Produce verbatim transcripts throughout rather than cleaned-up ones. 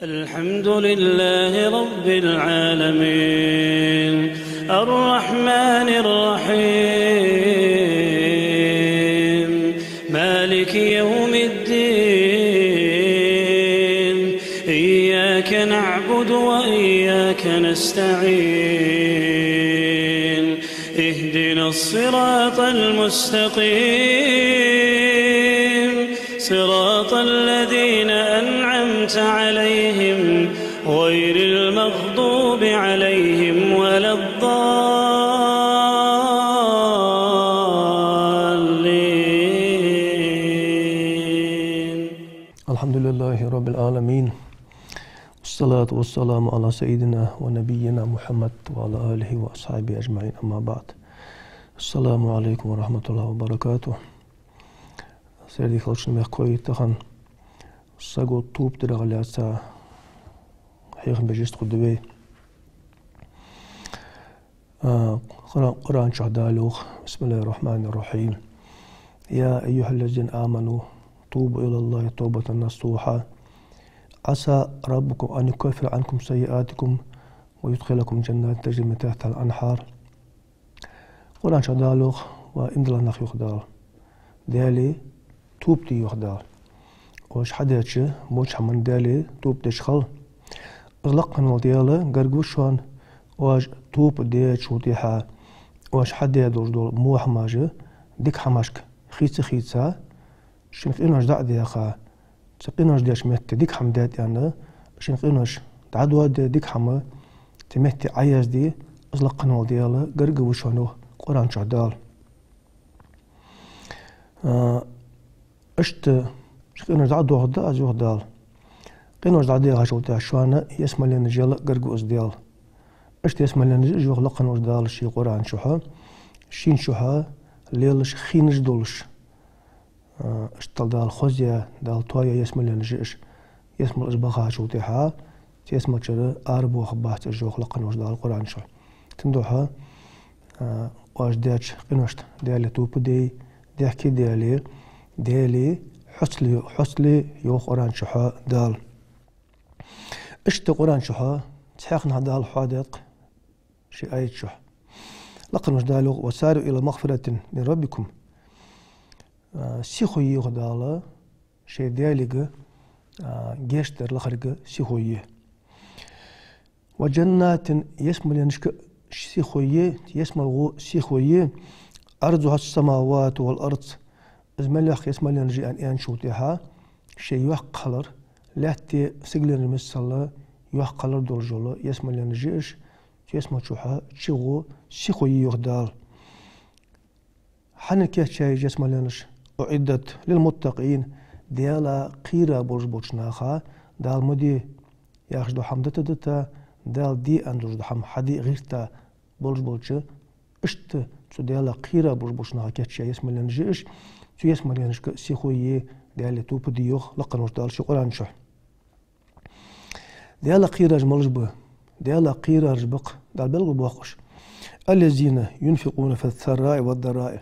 الحمد لله رب العالمين، الرحمن الرحيم، مالك يوم الدين، إياك نعبد وإياك نستعين، اهدنا الصراط المستقيم، صراط الذين أنعمت عليهم، غير المغضوب عليهم ولا الضالين. الحمد لله رب العالمين. والصلاة والسلام على سيدنا ونبينا محمد وعلى آله وأصحابه أجمعين. أما بعد. السلام عليكم ورحمة الله وبركاته. Сайре дика хийла шун, мехкахой. Тахан саго тоба дарах лаьца хьехам беш йист хургда вай. А, Къуръан, Къуръан чу Дала йоах: بسم الله الرحمن الرحيم. يا أيها الذين آمنوا توبوا إلى الله توبة نصوحا عسى ربكم أن يكفر عنكم سيئاتكم ويدخلكم جنات تجري من تحتها الأنهار. Къуръан чу Дала йоах, ва иман дилла нах, йоах Дала, Даьлага тоба де, йоах Дала. Оаш хьадеча воча хӀаман Даьлага тоба деш хила. Из лакха вола Даьла гарга ва шоана, оаш тоба дечул тӀехьагӀа оаш хьадаь долаш дола во хӀамаш дика хӀамашка хийца-хийца, шун къинош дӀа а даьха, цу къинош деча метте дика хӀама даьд аьнна, шун къинош дӀадоаде, дика хӀама цу метте Ӏоязде, из лакха вола Даьла гарга ва шоана, йоах Къуръан чу Дала. А, иштта шун къинош дӀа а доахаргда аз, йоах Дала. Къинош дӀадаьхачул тӀехьагӀа шоана ялсмаленаш яла гарга ва из Даьла. Иштта ялсмаленаш я уж, йоах лакха волча Дала ший Къуръан чу. Шийна чухьа лелаш хиннаш долаш, а, иштта Дала хозъяь, Дала тоаяь ялсмаленаш я уж. Ялсмале уж бахачул тӀехьагӀа цу ялсмалчура арабоахаргбац уж, йоах лакха волча Дала Къуръан чу. Цудухьа, а, оаш деча къиношта Даьлага тоба де, дехке Даьлага, Даьлага хьоцале, хьоцале, йоах Къуръан чу Дала. Иштта Къуръан чу цхьаькханахьа Дала хьоадаьд-кх ший аят чу. Лакха волча Дала йоах: وسارعوا إلى مغفرة من ربكم. А, сихо е, йоах Дала, шоай Даьлага, а, гешт дар лахарга сихо е. وجنة, ялсмаленашка сихо е, ялсмале гӀо сихо е, عرضها السماوات والأرض, из мел йоккха ялсмаленаш я аьнна аьнначул тӀехьагӀа, шоай йоккха хилар, лаьттеи сигаленашеи миссел йоккха хилар долаш йола ялсмаленаш я уж, цу ялсмалчухьа чу гӀо сихо е, йоах Дала. Хьанна кийчъяь я уж ялсмаленаш? أعدت للمتقين, Даьлах кхера болаш болча наха, Дала ма де яхаш дола хӀама дита-дита, Дала де аьнна долаш дола хӀама хьаде гӀерта болаш болча, иштта цу Даьлах кхера болаш болча наха кийчъяь ялсмаленаш я уж, цу ялсмаленашка сихо е, Даьлага тоба де, йоах лакха волча Дала ший Къуръан чу. Даьлах кхерараш малаш ба? Даьлах кхерараш ба-кх, Дала белгалбоаккх уж: الذين ينفقون في السراء والضراء.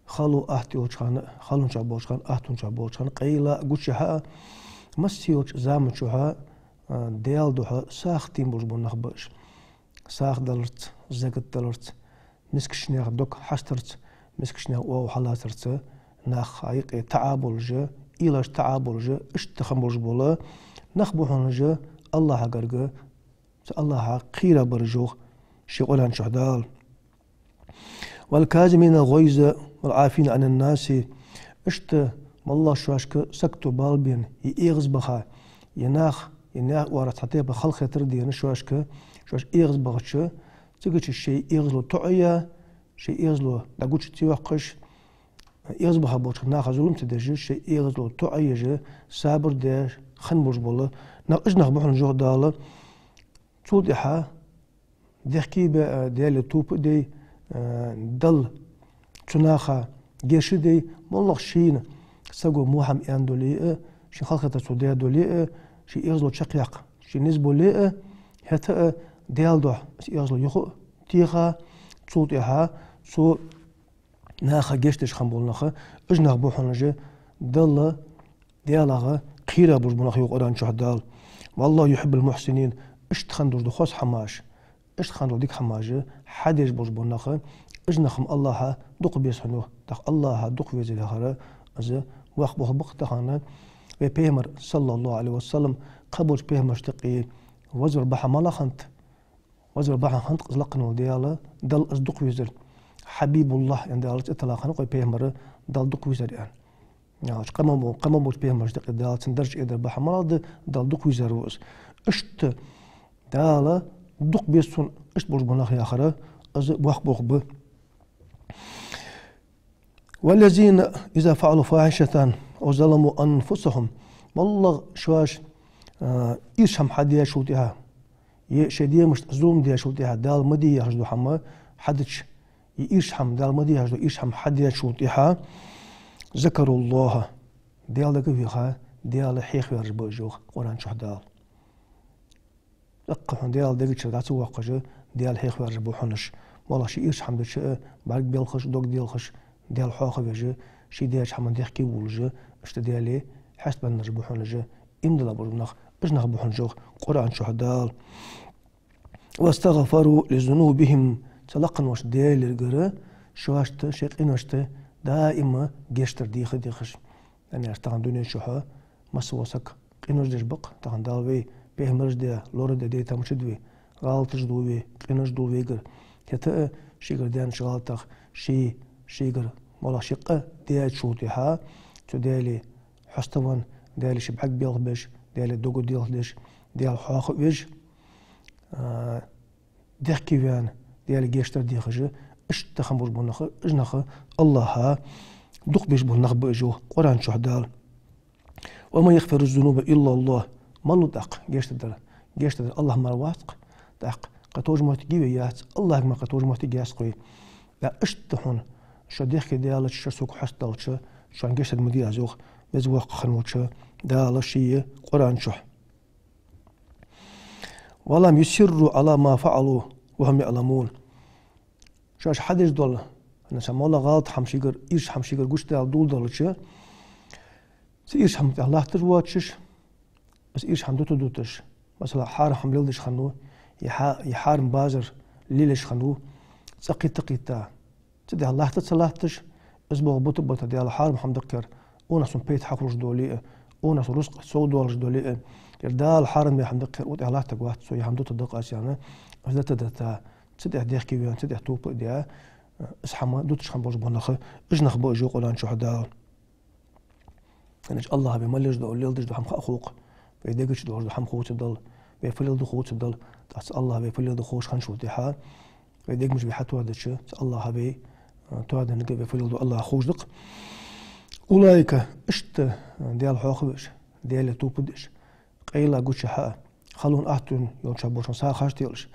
Хало, атта йолча хана, халончахь болча хана, аттончахь болча хана, къайла, гучахьа, масса йолча заман чухьа, а, Даьла духьа сагӀа тем болаш бола нах ба уж. СагӀа даларца, закат даларца, мискача наьха дог хьастарца, мискача наьха оагӀув хьалацарца, наха юкъе таӀа болаш, уйлаш таӀа болаш, иштта хам болаш бола нах ба хьона уж, АллахӀа гарга, цу АллахӀах кхера бараш, йоах ший Къуръан чу Дала. والكاظمين الغيظ والعافين عن الناس. Иштта моллагӀа шоашка сагото бала бена, е эгӀазбаха, е нах, е наьха оагӀорахьа цхьа тайпа халахетар а дена шоашка, шоаш эгӀазбахача, цигача шоай эгӀазло тоӀаяь, шоай эгӀазло дӀагуча ца йоаккхаш, эгӀазбаха болча наха зулам ца деш, шоай эгӀазло тоӀаеш, сабар деш хинна болаш бола нах, уж нах ба хьона уж, йоах Дала. Цул тӀехьагӀа дехке бе, а, Даьлага тоба де, а, Далла цу наха гешт де, моллагӀа шийна саго во хӀама аьнна дале а, шийна халахетар цо даь дале а, ший эгӀазло чакхъяккха шийна низ бале а, хӀаьта а Даьла духьа из эгӀазло юха а теха, цул тӀехьагӀа цу наха гешт деш хинна бола нах, уж нах ба хьона уж, Далла, Даьлах кхера болаш бола нах, йоах Къуръан чу Дала. والله يحب المحسنين. Иштта хинна долаш да хоза хӀамаш, иштта хинна дола дика хӀамаш хьадеш болаш бола нах, уж нах-м АллахӀа дукха беза хиннаб. ТӀаккха АллахӀа дукха везар яхар, из воккха болх ба-кх. Тахан вай Пайхамар, صلى الله عليه وسلم, кхыболча пайхамарашта юкъе везар бахьан малагӀа хиннад? Везар бахьан хиннад-кх из лакха вола Даьла, Далла из дукха везар. حبيب الله аьнна Дала цӀи тиллар хиннад-кх вай Пайхамар, Далла дукха везар аьнна. Ялча, кхы ма бо-, кхы ма болча пайхамарашта юкъе Дала цунна дарж эцар бахьан малагӀа да? Далла дукха везар ва из. Иштта Дала дукха беза цунна иштта болаш бола нах яхар, из воккха болх ба. والذين إذا فعلوا فاحشة أو ظلموا أنفسهم. МоллагӀа шоаш, а, ирча хӀама хьадечул тӀехьагӀа, е шоай демашта зулам дечул тӀехьагӀа, Дала ма де яхаш дола хӀама хьадича, е ирча хӀама, Дала ма де яхаш дола ирча хӀама хьадечул тӀехьагӀа, ذكروا الله, Даьла дагавеха, Даьла хьехаваьраш ба уж, йоах Къуръан чу Дала. ТӀаккха хьона Даьла дегачара дӀа ца воаккхаш, Даьла хьехаваьраш ба хьона уж. МоллагӀа ший ирча хӀама дича а, бӀарг белхаш, дог делхаш, Даьла хьоахавеш, ший деча хӀаман дехке а вувлаш, иштта Даьлага хьестабеннараш ба хьона уж. Иман дилла болаш бола нах, уж нах ба хьона уж, йоах Къуръан чу Дала. واستغفروا لذنوبهم. Цу лакха волча Даьлагара шоашта, шоай къиношта даим гештдар деха а дехаш. Яъни, тахан дунен чу масса вола саг къинош деш ба-кх. Тахан Дала вай пайхамараш даь, лорадаь дайтам чу да вай, гӀалаташ ду вай, къинош ду вайгара. ХӀаьта а шийгара даьча гӀалатах, ший, шийгара моллагӀа ший къа даьчул тӀехьагӀа, цу Даьлага хьеставенна, Даьлага ший бӀарг белхабеш, Даьлага дог делхадеш, Даьла хьоахавеш, а, дехке ваьнна, Даьлага гештдар дехаш, иштта хинна болаш бола нах, уж нах АллахӀа дукха безаш бола нах ба уж, йоах Къуръан чу Дала. ومن يغفر الذنوب إلا الله. Малав тӀаккха гештдар дар? Гештдар дар АллахӀ мара вац-кх. ТӀаккха кхы товш моттиг я вай? Яц. АллахӀага мара кхы товш моттиг яц-кх вай. ТӀаккха иштта хьона шо дехке даьлча, шо сога хьеставаьлча, шоана гештдар ма де аз, йоах Веза Воккха хинна волча Дала ший Къуръан чу. ولم يصروا على ما فعلوا وهم يعلمون. Шоаш хьадеш дола, хӀанз моллагӀа гӀалат хӀама шийгара, ирча хӀама шийгара гучадала доладелча, цу ирча хӀаман тӀа латташ воацаш, из ирча хӀама дута а дуташ, масала, хьарам хӀама леладеш хиннав, е хьа-, е хьарам базар лелаеш хиннав, цӀа кхийтта а кхийтта, цу тӀа латта а ца латташ, из болх бита а бита, Даьла хьарам хӀама да-кх ер, цунах сона пайда хьахулаш дале а, цунах сона рузкъа совдоалаш дале а, ер Дала хьарам даь хӀама да-кх ер, цу тӀа латтаргвац со, ер хӀама дутаргда-кх аз аьнна, из дита а дита, цу тӀа дехке ваьнна, цу тӀа тоба а даь, из хӀама дуташ хинна болаш бола нах, уж нах ба уж, йоах Къуръан чу Дала. Инача АллахӀа вай мел еш дола, леладеш дола хӀама хаа хул-кх, вай дега чу долаш дола хӀама хувцадала, вай фу леладу хувцадала, тӀаккха цу АллахӀа вай фу леладу ховш хинначул тӀехьагӀа, вай дегаш вай хьатоадича, цу АллахӀа вай, а, тоаденнар, вай фу леладу АллахӀа ховш да-кх. أولئك, иштта, а, Даьла хьоахавеш, Даьлага тоба деш, къайла гучахьа, халонна, аттонна йолча болчоа сагӀа хьаштелаш,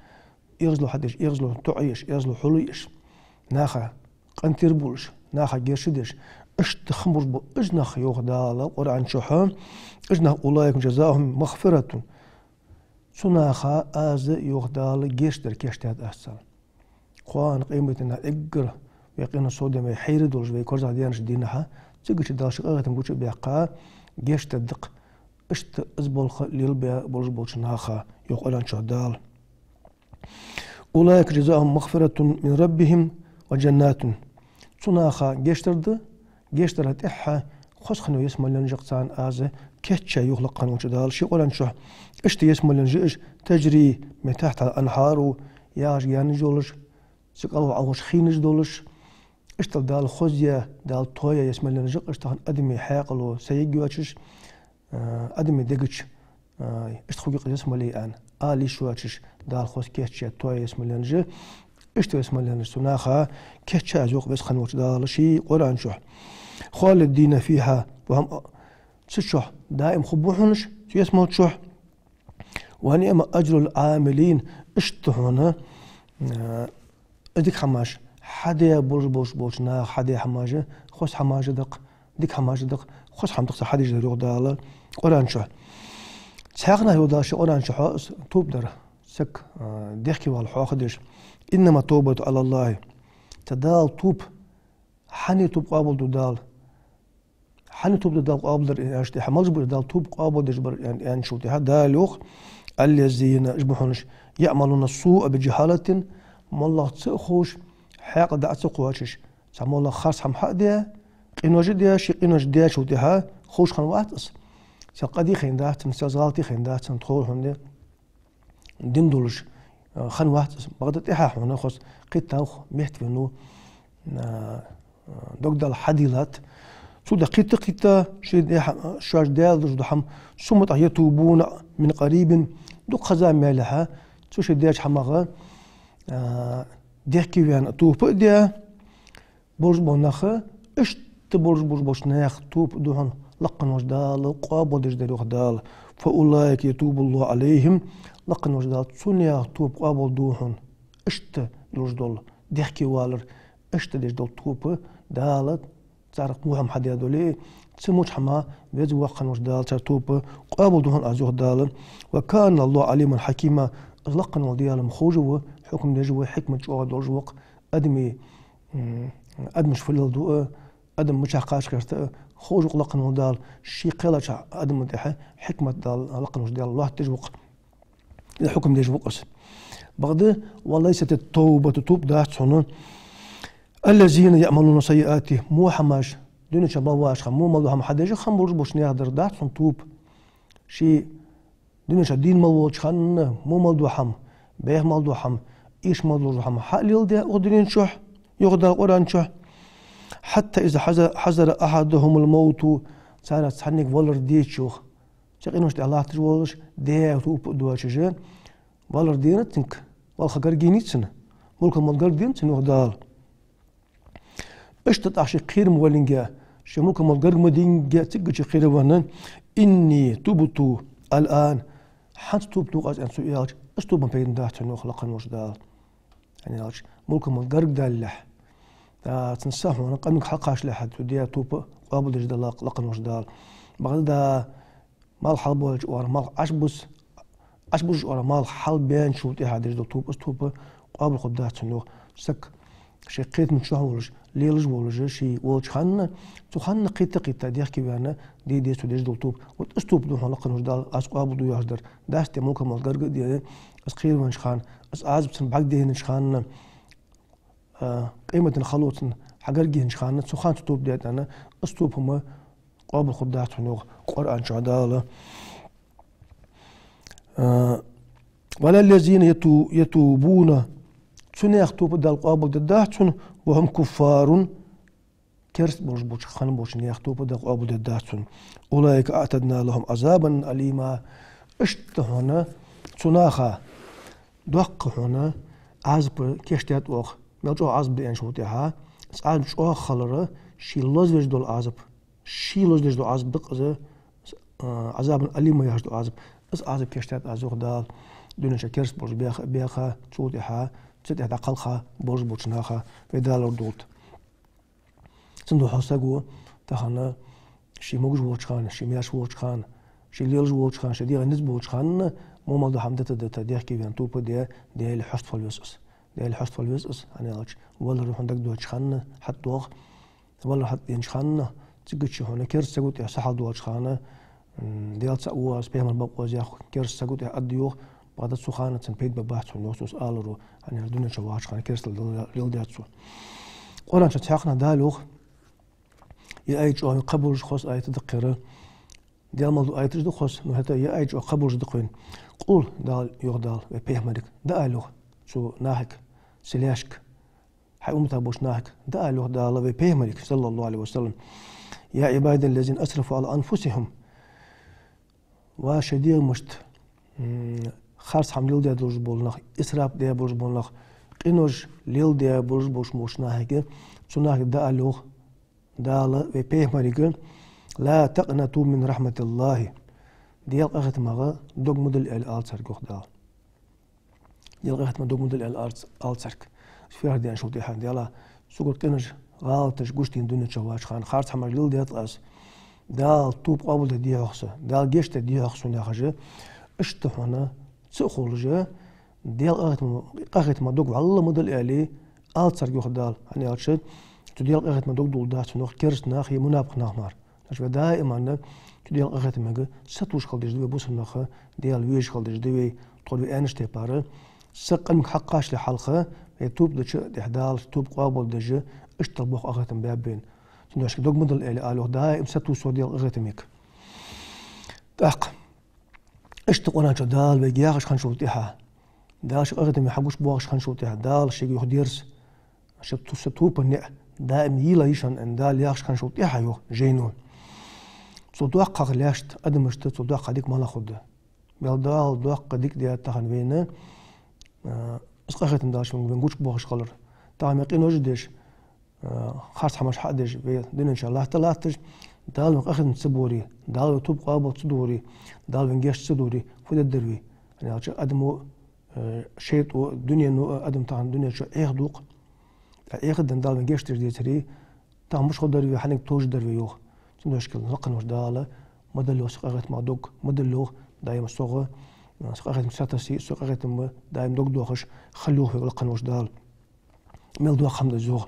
эгӀазло хьадеш, эгӀазлон тоӀа еш, эгӀазло хьулъеш, наха къинтӀера бувлаш, наха гешт деш, иштта хинна болаш бола уж нах, йоах Дала Къуръан чу, уж нах, أولئك جزاؤهم مغفرة. Цу наха аз, йоах Дала, гештдар кийчдаьд аз царна. Кхоана къематдийнахьа эггара вай къинош совденна, вай хьайра долаш, вай корзагӀдаьннача дийнахьа, цигача Дала ший къахетам гучабаьккха, гештдар да-кх иштта из болх лелабаь болаш болча наха, йоах Къуръан чу Дала. أولئك جزاؤهم مغفرة من ربهم وجنات. Цу наха гештдар да, гештдара тӀехьа хоза хинна ялсмален жакъ царна аз кийчъяь, йоах лакха волча Дала ший Къуръан чу. Иштта ялсмален жакъ уж, تجري من تحتها الأنهار, яхаш гаьнаш йолаш, цу кӀалха Ӏовахаш хинаш долаш, иштта Дала хозъяь, Дала тоаяь ялсмален жакъ уж, тахан адамий хьаькъало саергйоацаш, а, адамий дега чу, а, иштта хургья-кх ялсмале аьнна ала йиш йоацаш, Дала хоза кийчъяь тоаяь ялсмален жакъ, иштта ялсмален жакъ цу наха кийчъяь аз, йоах Веза хинна волча Дала ший Къуръан чу. خالدين فيها, ва хӀама цу чу даим хургба хьона уж, цу ялсмала чу. ونعم أجر العاملين. Иштта хьона, а, дика хӀамаш хьадаь болаш болча наха хьадаь хӀамаш хоза хӀамаш да-кх, дика хӀамаш да-кх, хоза хӀама да-кх цар хьадеш дар, йоах Дала Къуръан чу. Цхьаькха нах, йоах Дала ший Къуръан чу, хьо-, тоба дар, саг, а, дехке вала хьоахадеш. إنما التوبة على الله. Цу Дала тоба, хьан тоба къоабалду Дала? Хьан тоба да Дала къоабалдергдар, аьнна, аьнначул тӀехьа, Дала тоба къоабалдеш бар, аьн-, аьнначул тӀехьа, Дала йоах: «الذين», уж ба хьона уж, «يعملون السوء بجهالة», моллагӀа ца а ховш, хьаькъал дӀа а ца кхоачаш, цхьа моллагӀа харц хӀама хьа а даь, къинош а даь, ший къинош даьчул тӀехьа ховш хинна вац из. Сел къа дий хайнадац цунна, сел гӀалат дий хайнадац цунна, тховра хӀама де дин долаш, а, хинна вац из. Бакъда тӀехьа хьона хоза кхетавх меттавенна, а, а, дог дала хьадийллад. Цул тӀехьа кхетта-кхетта, шоай дехьа, шоаш даьлла долаш дола хӀама, «ثم يتوبون من قريب», дукха ха зама ялалехьа, цу шоай даьча хӀамах, а, дехке ваьнна, тоба а даь, болаш бола нах, иштта болаш, болаш болча наьха тоба да хьона лакха волча Дала къоабалдеш дар, йоах Дала. «فأولئك يتوب الله عليهم», лакха волча Дала цу наьха тоба къоабалду хьона. Иштта долаш дола дехке валар, иштта деш дола тоба Дала царех во хӀама хьадаь дале а, цу моча хӀамах Веза Воккха волча Дала цар тоба къоабалду хьона Аз, йоах Дала. «وكان الله عليما حكيما». Из лакха вола Даьла-м ховш ва, хьукам деш ва, хьикмат чӀоагӀа долаш ва-кх, адамий, м, адамаш фу леладу а, адам мичахьа кхача гӀерта а ховш ва-кх лакха вола Дала, ший кхеллача адама тӀехьа хьикмат Дала, лакха волча Дала лоаттадеш ва-кх, хьукам деш ва-кх Из. Бакъда: «وليست التوبة», тоба дац хьона, «للذين يعملون السيئات», во хӀамаш, дунен чу мел вагӀаш хинна, во мел дола хӀама хьадеш а хинна болаш болча наьха дар дац хьона тоба. Ший дунен чу дийна мел волча хана во мел дола хӀама, бӀеха мел дола хӀама, ийрча мел дола хӀама хьа а леладаь укх дунен чу, йоах Дала Къуръан чу. «حتى إذا حض-، حضر أحدهم الموت», царех цхьаннега валар деча, йоах, цу къинош тӀа латташ волаш, даь тоба а доацаш, валар денад цунга, вала ха гарга енай цунна, мулкал мовт гарга денад цунна, йоах Дала. Иштта тӀаккха ший кхерам валинге, ший мулкал мовт гарга ма динге, цигга ший кхеравенна: «إني تبت الآن», хӀанз тоба ду-кх аз, аьнна, цо аьлча, из тоба пайда бац цунна, йоах лакха волча Дала. ХӀана аьлча, мулкал мовт гарга далалехь, а, цун са хьона къамага хьалкхачалехь, цо даь тоба къоабалдеш да лакха волча Дала. Бакъда, малх хьалбоалача оагӀорахьа малх Ӏобуз, Ӏобузача оагӀорахьа малх хьалбаьнначул тӀехьа деш дола тоба, из тоба къоабал хургдац цунна, йоах. Саг ший кхетамчохь волаш, лелаш волаш, ший волча хана, цу хана кхетта-кхетта дехке ваьнна, де деза цо деш дола тоба. Вот из тоба да хьона лакха волча Дала Аз къоабалду яхаш дар. Дац-те мулкал мовт гарга а денна, из кхеравеннача хана, из Ӏазап цунна бӀаргадайннача хана, а, къемата дийнахьа хало цунна хьагарга еннача хана, цу хана цо тоба даьд аьнна, из тоба-м къоабал хургдац хьона, йоах Къуръан чу Дала. А, «ولا الذين يتو-، يتوبون», цу наьха тоба Дала къоабалдергдац хьона, «وهم كفار», кераста болаш болча, хинна болча наьха тоба Дала къоабалдергдац хьона. «أولئك أعتدنا لهم عذابا أليما». Иштта хьона цу наха доккха хьона Ӏазап кийчдаьд оаха. Мел чӀоагӀа Ӏазап да аьнначул тӀехьа, из Ӏазап чӀоагӀа хилар, ший лозавеш дола Ӏазап, ший лозадеш дола Ӏазап да-кх из, а, «عذابا أليما» яхаш дола Ӏазап. Из Ӏазап кийчдаьд Аз, йоах Дала, дунен чу кераста болаш баьха, баьха, цул тӀехьа, цул тӀехьа дӀакхалха болаш болча наха, вай Дала лорадолда. Цудухьа саго тахан ший могаш волча хана, ший маьрша волча хана, ший лелаш волча хана, ший дегӀа низ болча хана, во мел дола хӀама дита-дита, дехке ваьнна тоба даь, Даьла хьоаставала веза из. Даьла хьоаставала веза из, хӀана аьлча, валар хьона дагадоацача хана хьатӀадоагӀа, валар хьатӀаденача хана, цигача хьона кераста саго тӀехьа са хьалдоалача хана, м, Даьла цаӀ ва Аз, пайхамар бакъ ва Аз яхаш, кераста саго тӀехьа аргда, йоах, бакъда цу хана цунна пайда бергбац хьона, йоах, цо из аларо, хӀана аьлча дунен чу вагӀача хана керастал лел-, леладаьд цо. Къуръан чу цхьаькханахьа Дала йоах, ер аят чӀоагӀа кхаъ болаш хоза аят да-кх ер. Даьла мел дола аяташ да хоза, но хӀаьта а ер аят чӀоагӀа кхаъ болаш да-кх вайна. «قل», Дала, йоах Дала, вай пайхамарга, дӀаала, йоах, цу нахага, цу лаьшка, хьай умматах болча нахага, дӀаала, йоах Дала, вай пайхамарга, صلى الله عليه وسلم: «يا عبادي الذين أسرفوا على أنفسهم». Ва шоай дегӀамашта, м, харц хӀама леладаь долаш бола нах, исраф даь болаш бола нах, къинош леладаь болаш болча, болча нахага, цу нахага дӀаала, йоах Дала вай пайхамарга: «لا تقنطوا من رحمة الله». Даьла къахетамах дог ма дилла, аьле, ала царга, йоах Дала. Даьла къахетамах дог ма дилла, аьле, ала ц-, ала царга. Фу яхар да аьнначул тӀехьа, Даьла, согара къинош, гӀалаташ гучадаьнна дунен чу вагӀача хана, харц хӀамаш леладаьд-кх аз. Дала тоба къоабалдергдий-хьогӀ са, Дала гешт дергдий-хьогӀ сона, яхаш, иштта хьона ца а ховлаш, Даьла къахетама-, къахетамах дог вӀалла ма дилла, аьле, ала царга, йоах Дала. ХӀана аьлча, цу Даьла къахетамах дог дулларгдац хьона, йоах, кераста нах е мунапикъ нах мара. Значит, вай даиман цу Даьла къахетамга сатувсаш хила дезаш да вай, бусалба нах, Даьла везаш хила дезаш да вай, тхо вай аьннача тайпара. Са къамага хьакхачале хьалха, вай тоба дича тӀехьа Дала тоба къоабалдеш, иштта Даьла боккха къахетам баьб вайна. Цудухьа дог ма дилла аьле ала йоах, даим сатувсар Даьла къахетамга. ТӀаккха иштта Къуръан чу Дала вайга яхаш хинначул тӀехьа, Дала ший къахетам хьагучабоахаш хинначул тӀехьа, Дала шийга юха дерза, ший ту-, са тупан ниӀ даим йийла йиш я аьнна Дала яхаш хинначул тӀехьа йоах жайно. Цул доккхагӀа лаьшта, адамашта цул доккхагӀа дика малагӀа хургда. Мел Дала доккха дика даьд тахан вайна, а, из къахетам Дала ший вайна гучабоахаш хилар. Тахан вай къинош деш, а, харц хӀамаш хьа а деш, вай дунен чу латта а латташ, Дала вайна къахетам ца бора, Дала вай тоба къоабал ца дора, Дала вайна гешт ца дора, фу дергдар вай? ХӀана аьлча адамо, а, шайтӀо, дунено а адам тахан дунен чу Ӏехадоаккх. ТӀаккха Ӏехаденна Дала вайна гешт деш децаре, тахан мишта хургдар вай, хьанга товш дар вай йоах. Цудухьа лакха волча Дала ма дилла йоах са къахетамах дог, ма дилла йоах даим сох, а, са къахетамга сатувсаш, са къахетамга даим дог доахаш хила йоах вайга лакха волча Дала. Мел доккха хӀама да из йоах.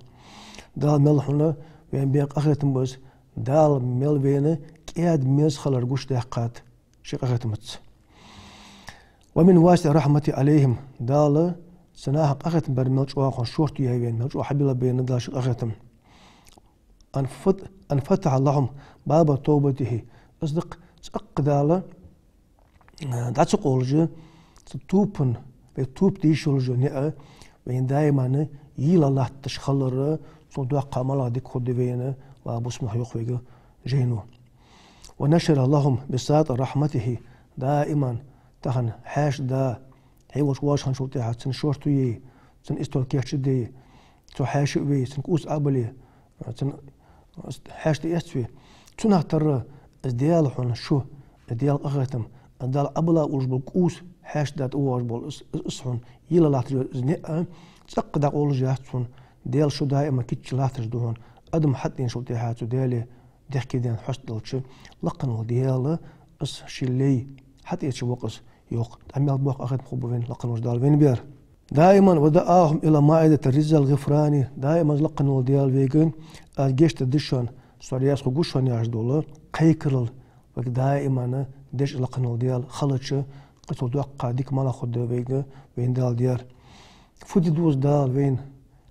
Дала мел хьона вайна баь къахетам ба из, Дала мел вайна кӀаьда-мерза хилар гучадаьккхад ший къахетамца. ومن واسع رحمته عليهم, Дала цу наха къахетам бар мел чӀоагӀа хьона шортта яьй вайна, мел чӀоагӀа хьабиллаб вайна Дала ший къахетам. أن فت-، أن فتح لهم باب توبته. Из да-кх цӀаккха Дала, а, дӀа ца къовлаш, цу тупан, вай тоба де йиш йолаш йола ниӀ вайна даиман йийла латташ хилар, цул доккхагӀа малагӀа дика хургда вайна, ва бусалба нах, йоах вайга жайно. ونشر لهم بساط رحمته, даиман тахан хьаьша да, хье волча воаш хинначул тӀехьа цун шортта яьй, цун истол кийчдаь, цо хьаьша а ве, цун кӀувс Ӏобилле, цун хьаьша тӀаэцве. Цунах тара из Даьла хьона шу, из Даьла къахетам, из Дала Ӏобилла уллаш бола кӀувс, хьаьша да тӀавоагӀаш бола из, из, из хьона йийла латташ йола из ниӀ, цӀаккха дӀакъовлаш яц хьона, Даьла шу даиман кийча латташ да хьона, адам хьатӀаденачул тӀехьа цу Даьлага дехке даьнна хьост долча, лакха волча Даьла из ший лай хьатӀаэцаш ва-кх из, йоах. ТӀаккха мел боккха къахетам хургба вайна лакха волча Дала вайна баьр. دائما ودعاهم إلى مائدة الرضا والغفران. Даиман из лакха волча Даьла вайга, аз гешт дергда шоана, со раьза хургва шоана яхаш дола кхайкарал вайга даиман деш из лакха волча Даьла хилча, кхы цул доккхагӀа дика малагӀа хургда вайга вайна Дала даьр. Фу де деза Дала вайна?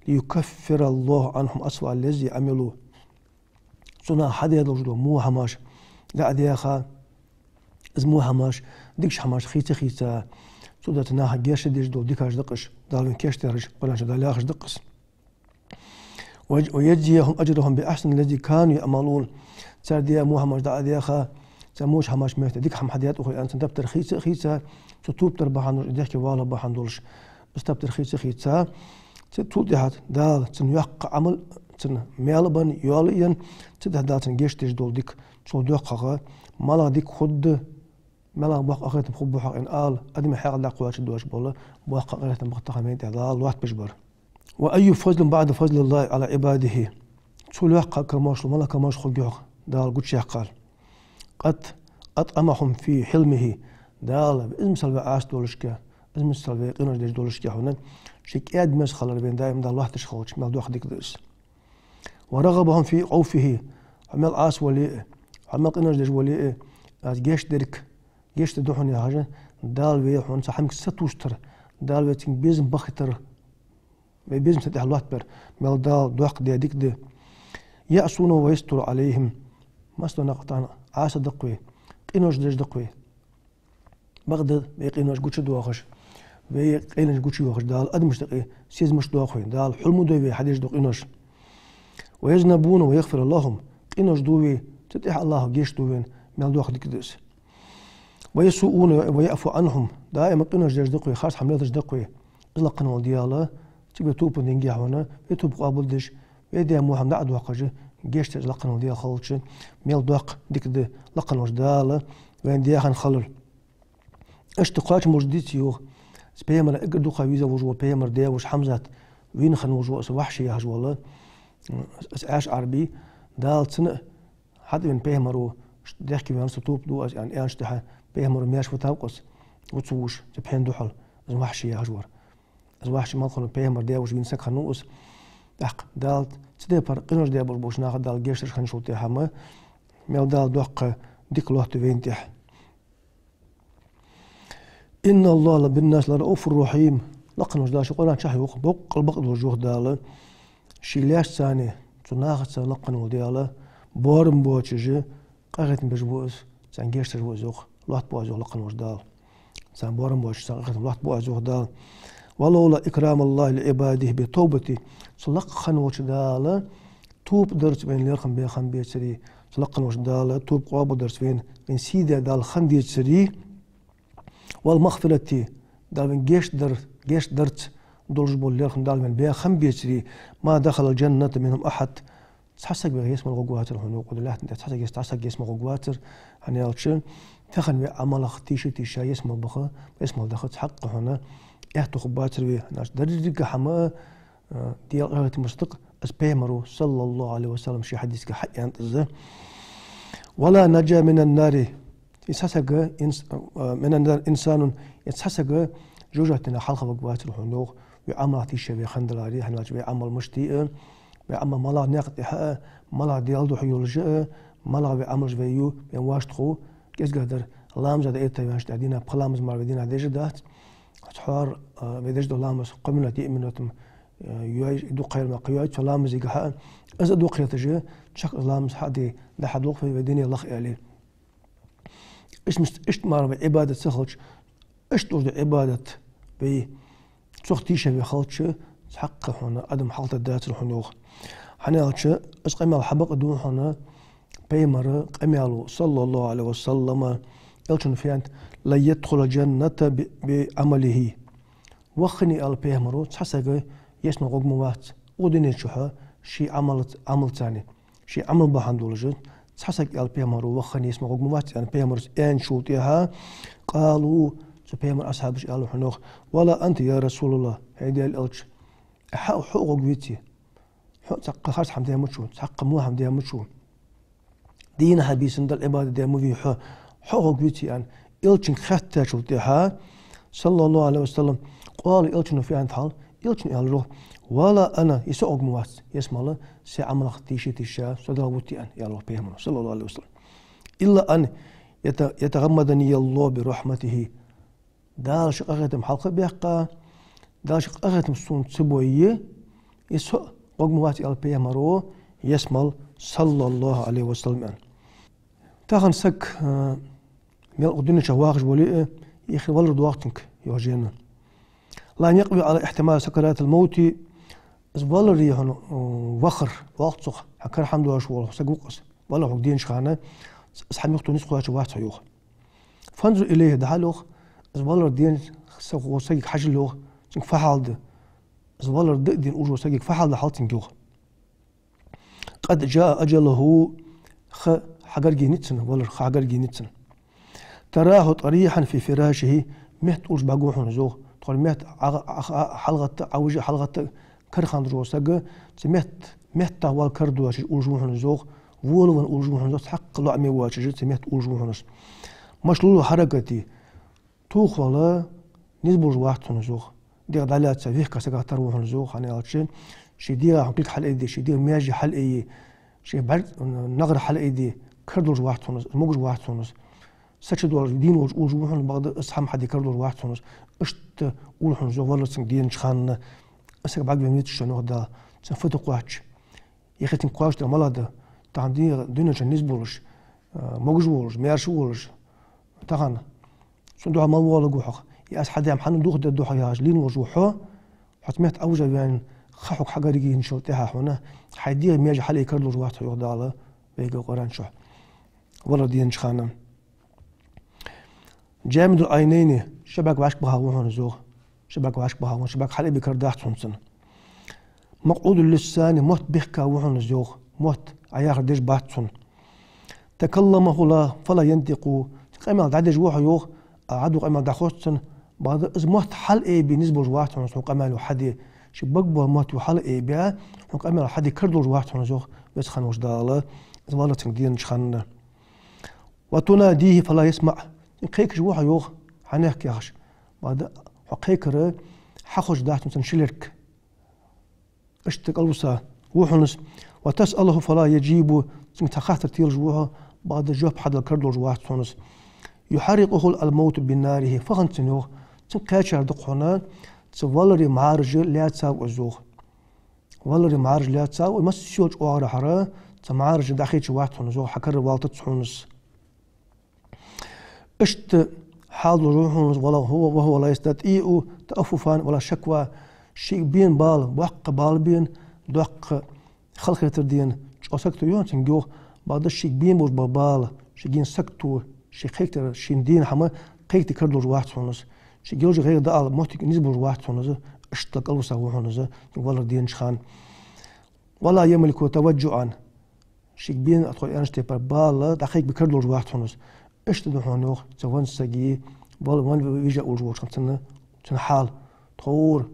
ليكفر الله عنهم أسوأ الذي عملوا. Цу наха хьадаь долаш дола во хӀамаш дӀа а даьха, из во хӀамаш, дикача хӀамашта хийца а хийца, цу дӀа цу наха гешт деш дола дикаш да-кх уж, Дала вайна кийчдаьраш, Къуръан чу Дала яхаш да-кх из. ويج-، ويجزيهم أجرهم بأحسن الذي كانوا يعملون. Цар даь во хӀамаш дӀа а даьха, цар воча хӀамашта метте дика хӀама хьадаьд укхо аьнна, цун таптар хийца а хийца, цо тоба дар бахьан долаш, дехке валар бахьан долаш, из таптар хийца а хийца, цу, цул тӀехьа Дала цун йоккха Ӏамал, цун маьл а бенна, йоал а енна, цул тӀехьа Дала цунна гешт деш дола дика, цул доккхагӀа малагӀа дика хургда, малагӀа боккха къахетам хургба хьона аьнна ала, адамий хьаькъал дӀакхоачаш доацаш бола боккха къахетам ба-кх тахан вайна тӀа Дала лоаттабеш бар. وأي فضل بعد فضل الله على عباده. Цул йоккха камаьршал малагӀа камаьршал хургья-хьогӀ Дала гучаяьккхар. قد أطعمهم في حلمه. Дала из мисал вай Ӏаса долашше, из мисал вай къинош деш долашше хьона, ший кӀаьда-мерза хилар вайна даим Дала лоаттадеш хилча, мел доккха дика да из. ورغبهم في عفوه. Хьо мел Ӏаса вале а, хьо мел къинош деш вале а, аз гешт дергда, гешт дергда хьона яхаш, Дала вай хьона цу хӀамага сатувсийтар, Дала вай цунга безам бахийтар, вай безам цун тӀехьа лоаттабар, мел Дала доккха даь дика да. يعصونه ويستر عليهم. Массадолча наха тӀа Ӏаса да-кх вай, къинош деш да-кх вай. Бакъда вай къинош гучадоахаш, вай къайленаш гучайоахаш, Дала адамашта юкъе сийсаза ма доах вай, Дала хьул ма дой вай хьадеш дола къинош. ويذنبون ويغفر لهم. Къинош ду вай, цул тӀехьа АллахӀа гешт ду вайна, мел доккха дика да из. ويسيئون ويعفو عنهم. Даим къинош деш да-кх вай, харц хӀама леладеш да-кх вай. Из лакха волча Дала цига вай тоба динге хьона, вай тоба къоабалдеш, вай даь во хӀама дӀа а доаккхаш, гешт деш лакха волча Дала хилча, мел доккха дика да лакха волча Дала вайна даь хинна хилар. Иштта кхоачам болаш дийца йоах, из пайхамара эггара дукха везаш вола пайхамара даь-воша Хьамзат вийна хинна вола из Вахьши яхаш вола, из Ӏаьржа Ӏарбий, Дала цунна а хьатӀавена пайхамаро, дехке ваьнна со тоба ду аз аьнна, аьнначул тӀехьа пайхамаро маьрша витав-кх из, ва цо вувш, цу пхьен духьал, из Вахьши яхаш вар. Из Вахьши мел хиннав, пайхамара даь-воша вийна саг хиннав из. ТӀаккха Дала цу тайпара къинош даь болаш болча наха Дала гешт деш хинначул тӀехьа ма, Мел Дала доккха дика лоаттаду вайна тӀехьа. إن الله بالناس لرءوف رحيم. Лакхвенна волча Дала ший Къуръан чу йоах, боккъал бакъ долаш йоах Дала. Ший лаьшца, цу нахаца лакхвенна вола Дала боарам боацаш, къахетам беш ва из, царна гешт деш ва из йоах, лоаттабу из йоах лакхвенна волча Дала. Царна боарам боацаш, царна къахетам, лоаттабу из йоах Дала. ولولا إكرام الله لعباده بالتوبة. Цу лакхвенна волча Дала тоба дарца вайна лерхӀам бе хиннабецаре, цу лакхвенна волча Дала тоба къоабалдарца вайна, вайна сий даь Дала хиннадецаре, والمغفرة, Дала вайна гешт дар, гешт дарца долаш бола лерхӀам Дала вайна бе хиннабецаре, ما دخل الجنة منهم أحد. Цхьа саг вайх ялсмале гӀоргвацар хьона, укх лаьтта тӀа цхьа саг, цхьа саг ялсмале гӀоргвацар, хӀана аьлча, тахан вай Ӏамалах тийша-тийша ялсмале баха, ялсмале даха цхьаккха хьона аьттув хургбацар вай, хӀана аьлча деррига хӀама, э, Даьла къахетам беш да-кх, из Пайхамара, صلى الله عليه وسلم, ший хьадисага хьааьннад из. ولا نجا من النار. Из цхьа саг, инс-, э, من النار إنسان, из цхьа саг жожагӀатенах хьалха варгвацар хьона йоах, вай Ӏамалах тийша вай хиннадаларе, хӀана аьлча вай Ӏамал мишта я, вай Ӏамал малагӀа наькъа тӀа я, малагӀа Даьла духьа йолаш я, малагӀа вай Ӏамалаш вай ю, вайна вӀаштӀехьа кӀезига дар ламаза дӀаэтта ваьннача тӀехьа дийнахьа пхи ламаз мара вай дийнахьа деш дац. ЦхьоагӀа, а, вай деш дола ламаз кхо минот, диъ минот-м, а, йой, дукха хьайр ма кхы йой, цу ламазагахьа, из а дукха хеташ, чехка из ламаз хьаде, дӀахьадолх вай, вай дуне лаха аьле. Иштта мишта, иштта мара вай Ӏибадат ца хилча, иштта долаш да Ӏибадат вай, цох тийша вай хилча, цхьаккха хьона адам хьалтӀадацар хьона йоах. ХӀана аьлча, из къамаьл хьабакъду хьона, Пайхамара къамаьл, صلى الله عليه وسلم, элчано фу аьннад: لن يدخل الجنة ب-، بعمله. Ваххане, аьлар Пайхамара, цхьа саг ялсмале гӀоргма вац укх дунен чухьа ший Ӏамал-, Ӏамалца. Ший Ӏамал бахьан долаш цхьа саг, аьлар Пайхамара, ваххане ялсмале гӀоргма вац, аьнна, Пайхамара аьнначул тӀехьа, قالوا, цу Пайхамара асхьабаша аьлар хьона йоах: ولا أنت يا رسول الله, хӀай Даьла элча, хьа а, хьо а гӀоргвеций? Хьо а цхьаккха харц хӀама даь ма вац, цхьаккха во хӀама даь ма вац. Дийнахьа-бийсанна Далла Ӏибадат даь ма вий хьо, хьо а гӀоргвеций, аьнна, элчанга хаьттачул тӀехьа, صلى الله عليه وسلم, قال, элчано фу аьннад хьал, элчано аьлар йоах: ولا أنا, и со а гӀоргма вац ялсмале, сай Ӏамалах тийша-тийша, со Далла вутте, аьнна, аьлар йоах Пайхамара, صلى الله عليه وسلم. إلا أن يت-، يتغمدني الله برحمته. Дала ший къахетам хьалха а баьккха, Дала ший къахетам сона ца бой, и со а гӀоргма вац, аьлар Пайхамара, ялсмале, صلى الله عليه وسلم, аьнна. Тахан саг, а, мел укх дунен чу вахаш вале а, из валар доагӀа цунга, йоах жена. لم يقوى على احتمال سكرات الموت. Из валаре хьона, а, вахар, валлалца хьа кара хӀама доацаш вола саг ва-кх из. Валар хьога денача хана, из хӀама юхатоха низ кхоачаргвац хьо, йоах. فانظر إليه, дӀахьажал, йоах, из валар денача са-, сагага хьажал, йоах, цунга фу хьал да. Из валар да а дена уллаш волча сагага фу хьал да хьажал цунга, йоах. قد جاء أجله, ха хьагарга еннай цун, валара ха хьагарга еннай цун. تراه طريحا في فراشه, метта уллаш бӀаргагу хьона из, йоах. Тхона метта Ӏа-, Ӏа-, Ӏа-, хьалгӀатта, Ӏовижа хьалгӀатта кара хинна долаш вола саг, цу метта, меттах вала кара доацаш уллаш ва хьона из, йоах. Волавенна уллаш ва хьона из, йоах, цхьаккха лоӀаме воацаш, цу метта уллаш ва хьона из. مشلول الحركة, тохавала низ болаш вац хьона из, йоах. ДегӀ дӀалаьца вехка сагах тара ва хьона из, йоах, хӀана аьлча, ший дегӀа хьона кулг хьалъайде, ший дегӀа маьже хьалъайе, ший бӀарг-, нагӀар хьалъайде, кара долаш вац хьона из, могаш вац хьона из. Са чу долаш, дийна волаш уллаш ва хьона, бакъда из хӀама хьаде кара долаш вац хьона из. Иштта улл хьона из, йоах, валар цунга денача хана. Из саг бӀаргавайна веза шоана, йоах Дала, цунна фу да кхоач. Е хӀаьта цунга кхоачаш дар малагӀа да? Тахан дегӀа дунен чу низ болаш, а, могаш волаш, маьрша волаш, тахан цун духьа мала воалларгва хьо, е аз хьадаьр хӀана духьа дергда хьона яхаш лийнна волаш ва хьо, хьо цу метта Ӏовижа ваьнна, ха хьога хьагарга енначул тӀехьа хьона, хьай дегӀа маьже хьалъайе кара долаш вац хьо, йоах Дала вайга Къуръан чу. Валар денача хана. جامد العينين, ши бӀарг вӀашка баха ва хьона из, йоах. Ши бӀарг вӀашка баха ва хьона, ши бӀарг хьалъайбе кара дац хьона цун. مقعود اللسان, мотт бехка ва хьона из, йоах. Мотт Ӏояхар деш бац цун. تكلم فلا، فلا ينطق, къамаьл дӀадеш ва хьо, йоах, а Ӏадувла къамаьл дӀахоз цун, бакъда из мотт хьалъайбе низ болаш вац хьона из, хьона къамаьл юха хьаде. Ший бага бола мотт юха хьалъайбе, хьона къамаьл хьаде кара долаш вац хьона из, йоах, Веза хинна волча Дала, из валар цунга денача хана. وتناديه فلا يسمع. Кхайкаш ва хьо, йоах, хьанехк яхаш. Бакъда хьо кхайкар хьахозаш дац цунна ши лерг. Иштта кӀалвиса ва хьона из. وتسأله فلا يجيب. Цунга цхьа хаттар телаш ва хьо, бакъда жоп хьадала кара долаш вац хьона из. يحرقه الموت بناره, фу хиннад цунна, йоах, цунна кхаьчар да-кх хьона, цу валара мӀараш лаьцав из, йоах. Валара мӀараш лаьцав, масса йолча оагӀорахьара цу мӀараша дӀахийцаш вац хьона из, йоах, хьакаравалийтац хьона из. Иштта хьал долаш ва хьона из, ولا هو، وهو لا يستطيع تأففا ولا شكوى, шийга бена бала, боккха бала бена, доккха халахетар дена, чӀоагӀа сагото я хьона цунга, йоах, бакъда шийга бена болаш ба бала, шийга енна сагото, ший кхайкадар, шийна дена хӀама кхайкаде кара долаш вац хьона из, шийга йолаш гӀайгӀа дӀаала моттиг низ болаш вац хьона из, иштта кӀалвиса ва хьона из, валар денача хана. ولا يملك توجعا, шийга бена, тхо аьннача тайпара, бала дӀакхайкабе кара долаш вац хьона из. Иштта да хьона, йоах, цу веннача сага, вала венна вижа волаш волча хана цун, цун хьал. Тховра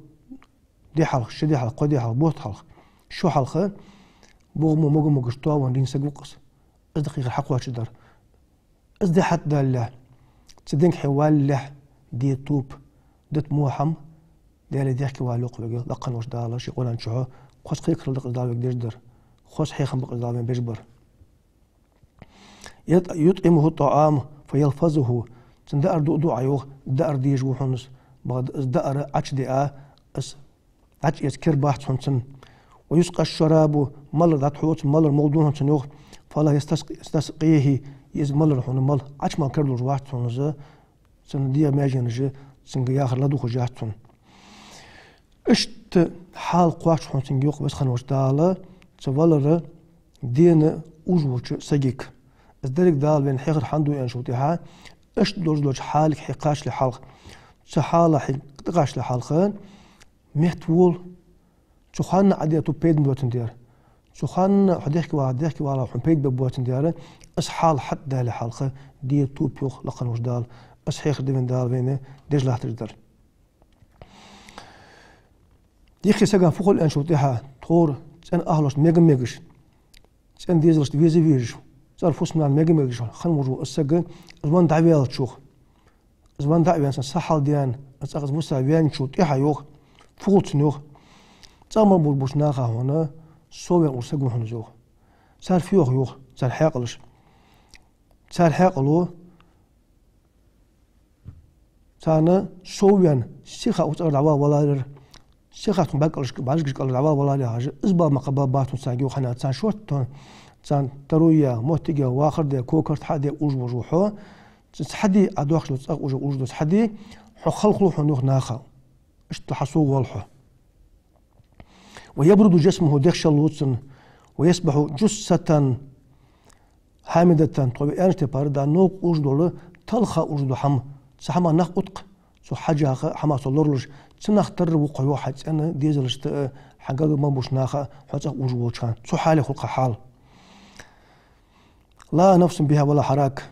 ди хьалха, ши ди хьалха, кхо ди хьалха, бутт хьалха, шу хьалха, богӀамо, мога-могаш тоавенна дийна саг ва-кх из. Из дӀакхайкар хьакхоачаш дар. Из ди хьатӀадалалехь, цу динга хьо валалехь, де тоба, дита мо хӀама, Даьлага дехке вала, йоах, вайга Лакха волча Дала ший Къуръан чу, хоза кхайкарал да-кх из Дала вайга деш дар, хоза хьехам ба-кх из Дала вайна беш бар. يط-، يطعمه الطعام فيلفظه, цунна даар дуаду Ӏа, йоах, даар дезаш ва хьона из, бакъда из даар Ӏочудиа, из дӀачуэца кер бац хьона цунна. ويسقى الشراب, малар дӀатӀахьоц, малар молду хьона цунна, йоах, فلا يستسق-، يستسقيه, из малар хьона мала, Ӏочумала кара долаш вац хьона из, цунна дегӀа маьженаш, цунга яхар ладувгӀаш яц хьона. Иштта хьал кхоач хьона цунга, йоах, Веза хинна волча Дала, цу валара дена уж волча сагага. Из деррига Дала вайна хьехар хӀана ду аьнначул тӀехьа, иштта долаш долча хьалага хьо кхачале хьалха, цу хьала хьо тӀакхачале хьалха, меттавола, цу хана Ӏа де тоба пайдана боацандаь. Цу хана хьо дехке вала, дехке вала хьона пайда бергбоацандаь, из хьал хьатӀадалале хьалха де тоба, йоах Лакха волча Дала. Из хьехар да вайна Дала вайна деш латташ дар. Дехке сага фу хул аьнначул тӀехьа, тховра цӀен ахӀлошта мега-мегаш, цӀен дезалашта веза-везаш, цӀера фусам-нанна мега-мегаш хинна волаш вола из саг, из венна дӀаваьлча, йоах, из венна дӀа а ваьнна, цун са хьалдаьнна, из цӀагӀа из виса ваьнначул тӀехьа, йоах, фу хул цунна, йоах, цӀагӀа мел болча наха хьона совваьнна вола саг ва хьона из, йоах. Цар фу йоах, йоах, цар хьаькъалаш. Цар хьаькъало, царна совваьнна, сиха укх цӀагӀара дӀавала валар, сиха цунга бӀаргаш-, бӀаргашкара кӀалхара дӀавала валар яхаш, из бала ма кхаъ ба-, бац хьона царна, йоах, хӀана аьлча царна шортта, царна таро я, моттиг я, вахар де, кокарт хьа де уж волаш ва хьо, цхьа ди Ӏа доахкаш дола цӀагӀа уж, уж дола цхьа ди, хьо халхалу хьона, йоах, наха. Иштта хьасоввоал хьо. ويبرد جسمه, дегӀ шеллу цун, ويصبح جثة حامضة, тхо вай аьннача тайпара, да новкъа уж дола, талха уж дола хӀама, цу хӀамах нах ут-кх, цу хьажаха хӀамах цо лоралуш, цунах тара ва-кх хьо, йоах, хьай цӀен дезалашта а, хьа гаргара мел болча наха а, хьо цӀагӀа уж волча хана. Цу хьале хул-кх хьа хьал. لا نفس بها ولا حراك.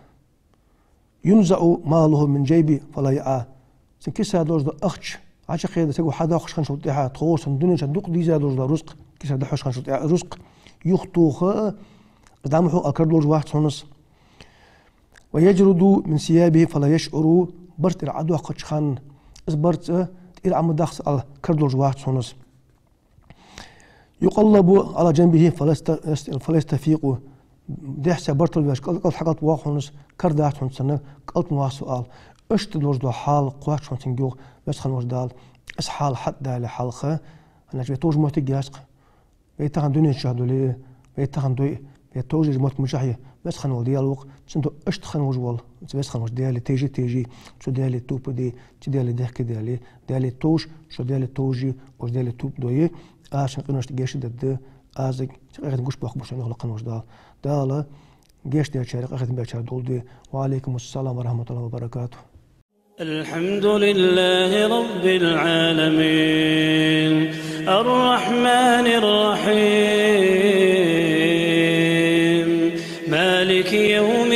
ينزع ماله من جيبه فلا يعي. Цун киса долаш дола ахча, Ӏочукхеда саго хьадоаккхаш хинначул тӀехьа, тховса цун дунен чу дукха дийза долаш дола рузкъа, киса дӀахьош хинначул тӀехьа рузкъа, юхатоха а, из дӀа ма хьу ала кара долаш вац хьона из. ويجرد من ثيابه فلا يشعر. Барзкъа тӀера Ӏодоаккхача хана, из барзкъа тӀера Ӏо ма даха ала кара долаш вац хьона из. يقلب على جنبه فلا يست-، فلا يستفيق. Дехьа-сехьа бартал веш, кӀал-, кӀалт хьакӀалтӀа воагӀа хьона из, кара дац хьона цунна, кӀалт ма вагӀа со ала. Иштта долаш дола хьал кхоач хьона цунга, йоах Веза хинна волча Дала. Из хьал хьатӀадалале хьалха, хӀана аьлча вай товш моттиг яц-кх. Вай тахан дунен чу дале, вай тахан дой, вай товш еза моттиг мичахьа я, Веза хинна вола Даьла ва-кх, цудухьа иштта хинна волаш вола, цу Веза хинна волча Даьлага тешаш, тешаш, цу Даьлага тоба де, цу Даьлага дехке де, Даьлага товш, шо Даьлага товш, оаш Даьлага тоба дой, Аз шун къиношта гешт дергда, Аз шун къахетам гучабоаккхаргба шоана, йоах Лакха волча Дала. Дала гешт дечарех, къахетам бечарех долда вай. وعليكم السلام ورحمة الله وبركاته. الحمد لله رب العالمين. الرحمن الرحيم. مالك يوم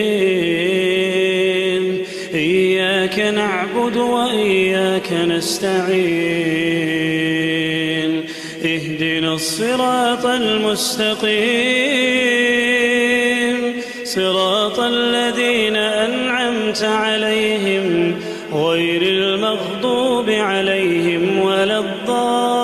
الدين. إياك نعبد وإياك نستعين. اهدنا الصراط المستقيم. صراط الذين أنعمت عليهم غير المغضوب عليهم ولا الضالين.